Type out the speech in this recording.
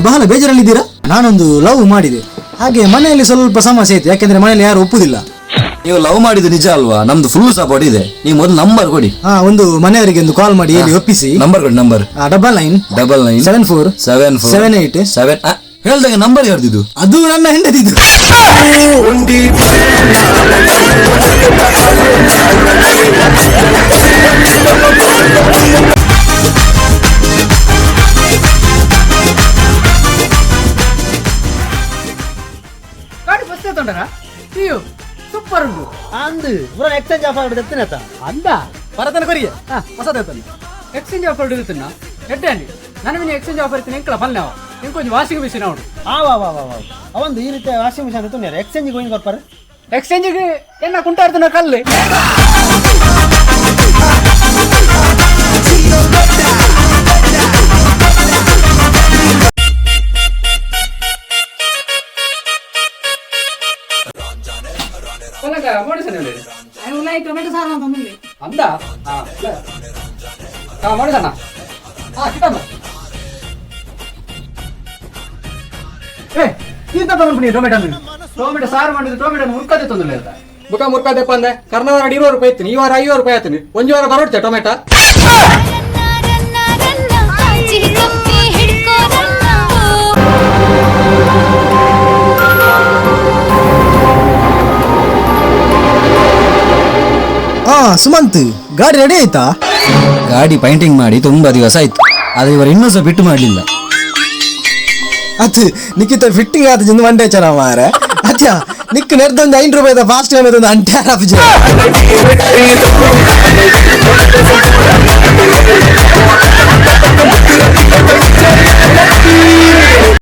ಬಹಳ ಬೇಜಾರಲ್ಲಿದ್ದೀರಾ? ನಾನೊಂದು ಲವ್ ಮಾಡಿದೆ, ಹಾಗೆ ಮನೆಯಲ್ಲಿ ಸ್ವಲ್ಪ ಸಮಸ್ಯೆ ಆಯ್ತು. ಯಾಕೆಂದ್ರೆ ಮನೆಯಲ್ಲಿ ಯಾರು ಒಪ್ಪುದಿಲ್ಲ. ನೀವು ಲವ್ ಮಾಡಿದ್ದು ನಿಜ ಅಲ್ವಾ? ನಮ್ದು ಫುಲ್ ಸಪೋರ್ಟ್ ಇದೆ. ನೀವು ಮೊದಲು ನಂಬರ್ ಕೊಡಿ. ಹಾ, ಒಂದು ಮನೆಯವರಿಗೆ ಒಂದು ಕಾಲ್ ಮಾಡಿ ಹೇಳಿ ಒಪ್ಪಿಸಿ. ನಂಬರ್ ಕೊಡಿ, ನಂಬರ್. 99 99 74 74 78 7. ಹೇಳ್ದಾಗ ನಂಬರ್ ಯಾರ್ದಿದು? ಅದು ನನ್ನ ಹೆಂಡತಿದ್ದು. ಗಾಡಿ ಬಸ್ ತೊಂಡರ ಅಯ್ಯೋ ಸೂಪರ್ ಉಂಟು. ಅಂದು ಪೂರ ಎಕ್ಸ್ಚೇಂಜ್ ಆಫರ್ ದೆತ್ತನೇತ. ಅಂದ ಪರತನ ಕೊರಿಯ ಹೊಸದೇತನ. ಎಕ್ಸ್ಚೇಂಜ್ ಆಫರ್ ಇರುತ್ತನ್ನ ಎಡ್ಡೆ ಅಂಡಿ ನನ್ನ ಎಕ್ಸ್ಚೇಂಜ್ ಆಫರ್ ಇತ್ತು ಎಂಕಲ ಪಲ್ಲೆ ಇಂಕೊಂಚ ವಾಷಿಂಗ್ ಮಿಷಿನ್ ಅವಡು. ಆ ವಾ ವಾ ವಾ ವಾ ಅವಂದು ಈ ರೀತಿ ವಾಷಿಂಗ್ ಮಿಷನ್ ತುಣ್ಯಾರ ಎಕ್ಸ್ಚೇಂಜ್ ಗೋಯಿಂಗ್ ಕೊರ್ಪಾರೆ. ಎಕ್ಸ್ಚೇಂಜಿಗೆ ಎನ್ನ ಕುಂಟಾಡ್ತಾನ ಕಲ್ಲು. ಟೊಮೆಟೊ ಸಾರು ಅಂತಂದಿಲ್ಲ. ಅಂದ ಹಾ ಮಾಡಿದಣ್ಣ. ಹಾ ಕಿಟ್ಟಮ್ಮ. ಏ ಇಂತ ತಗೊಂಡ್ಬಿಡಿ ಟೊಮೆಟೊ, ಟೊಮೆಟೊ ಸಾರು ಮಾಡಿದ್ರೆ ಟೊಮೆಟೊ ಮುರ್ಕದೆ ತೊಂದರೆ ಇಲ್ಲ. ಬುಕ್ಕ ಮುರ್ಕದೆಪ್ಪ ಅಂದೆ ಕರ್ನಾಟಕ 20 ರೂಪಾಯಿ ಇತ್ತು, ಈ ವಾರ 50 ರೂಪಾಯಿ ಆಯ್ತು, ಒಂದು ವಾರ ಬರೋಡ್ತೆ ಟೊಮೆಟೊ. ರನ್ನ ರನ್ನ ಕಾಚಿ ಕಪ್ಪಿ ಹಿಡ್ಕೋ ರನ್ನ. ಹಾ ಸುಮಂತ್, ಗಾಡಿ ರೆಡಿ ಆಯ್ತಾ? ಗಾಡಿ ಪೈಂಟಿಂಗ್ ಮಾಡಿ ತುಂಬಾ ದಿವಸ ಆಯ್ತು, ಆದ್ರೆ ಇವರು ಇನ್ನೂ ಸಹ ಬಿಟ್ಟು ಮಾಡ್ಲಿಲ್ಲ. ಅದು ನಿಖಿತ ಫಿಟ್ಟಿಂಗ್ ಆದ ಜಿಂದ ಮಂಡೆ ಚೆನ್ನ ಮಾರೆ. ಅಚ್ಚಾ ನಿಕ್ ನೆರ್ದೊಂದು 5 ರೂಪಾಯಿದ ಫಾಸ್ಟ್ ಒಂದು ಅಂಟ್ಯಾರ.